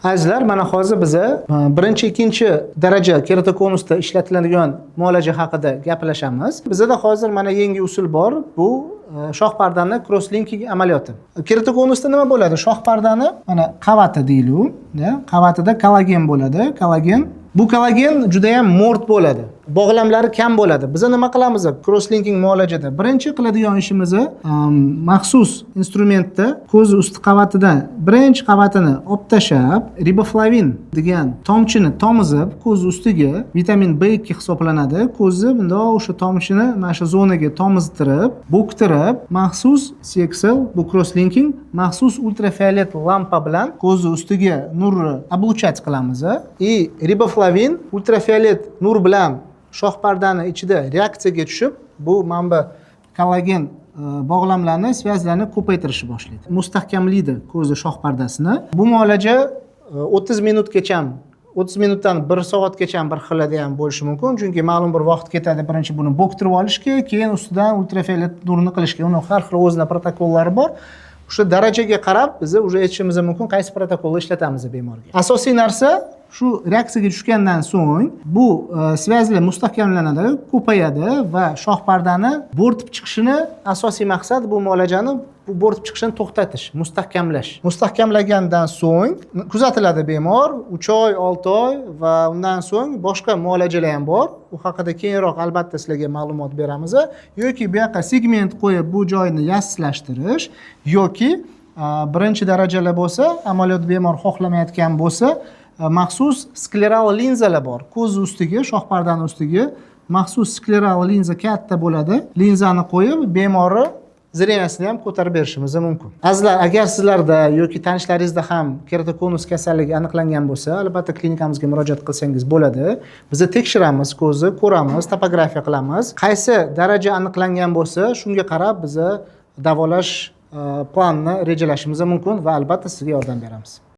Azizlar, mana hozir biza birinchi, ikkinchi daraja keratokonusda ishlatiladigan muolaja haqida gaplashamiz. Bizada hozir mana yangi usul bor. Bu shox pardani cross-linking amaliyoti. Keratokonusda nima bo'ladi? Shox pardani mana qavati deyiladi, qavatida kollagen bo'ladi. Kollagen. Bu kollagen juda ham mo'rt bo'ladi. Bog'lamlari kam bo'ladi. Biz nima qilamiz cross-linking muolajada? Birinchi qiladigan ishimiz maxsus instrumentda ko'z usti qavatidan birinchi qavatini olib tashlab, riboflavin degan tomchini tomizib, ko'z ustiga, vitamin B2 hisoblanadi. Ko'zni bundoq o'sha tomchini mana shu zonaga tomiztirib, bo'ktirib, maxsus CXL, bu cross-linking, maxsus ultrafiolet lampa bilan ko'zni ustiga nurni облучать qilamiz. И riboflavin ultrafiolet nur bilan shox pardani ichida reaksiyaga tushib, bu mana bu kollagen bog'lamlarni, связь larni ko'paytirishni boshlaydi. Mustahkamlaydi ko'zni shox pardasini. Bu muolaja 30 minutgacha, 30 minutdan 1 soatgacha bir xilida ham bo'lishi mumkin, chunki ma'lum bir vaqt ketadi birinchi buni bo'ktirib olishga, keyin ustidan ultrafiolet nurni qilishga. Uni har xil o'zini protokollari bor. O'sha darajaga qarab biz уже aytishimiz mumkin, qaysi protokolni ishlatamiz bemorga. Asosiy narsa, shu reaksiyaga tushgandan so'ng bu связь lar mustahkamlanadi, ko'payadi va shox pardani bo'rtib chiqishini, asosiy maqsad bu muolajani, bu bo'rtib chiqishini to'xtatish, mustahkamlash. Mustahkamlagandan so'ng kuzatiladi bemor 3 oy, 6 oy va undan so'ng boshqa muolajalar ham bor. U haqida keyinroq albatta sizlarga ma'lumot beramiz. Yoki bu yoqqa segment qo'yib, bu joyni yassilashtirish yoki birinchi darajalar bo'lsa, amaliyot bemor xohlamayotgan bo'lsa, maxsus skleral linzalar bor. Ko'z ustiga, shox pardani ustiga maxsus skleral linza katta bo'ladi. Linzani qo'yib, bemorni зрения sini ham ko'tarib berishimiz mumkin. Azizlar, agar sizlarda yoki tanishlaringizda ham keratokonus kasalligi aniqlangan bo'lsa, albatta klinikamizga murojaat qilsangiz bo'ladi. Biz tekshiramiz ko'zni, ko'ramiz, topografiya qilamiz. Qaysi daraja aniqlangan bo'lsa, shunga qarab biza davolash planini rejalashimiz mumkin va albatta sizga yordam beramiz.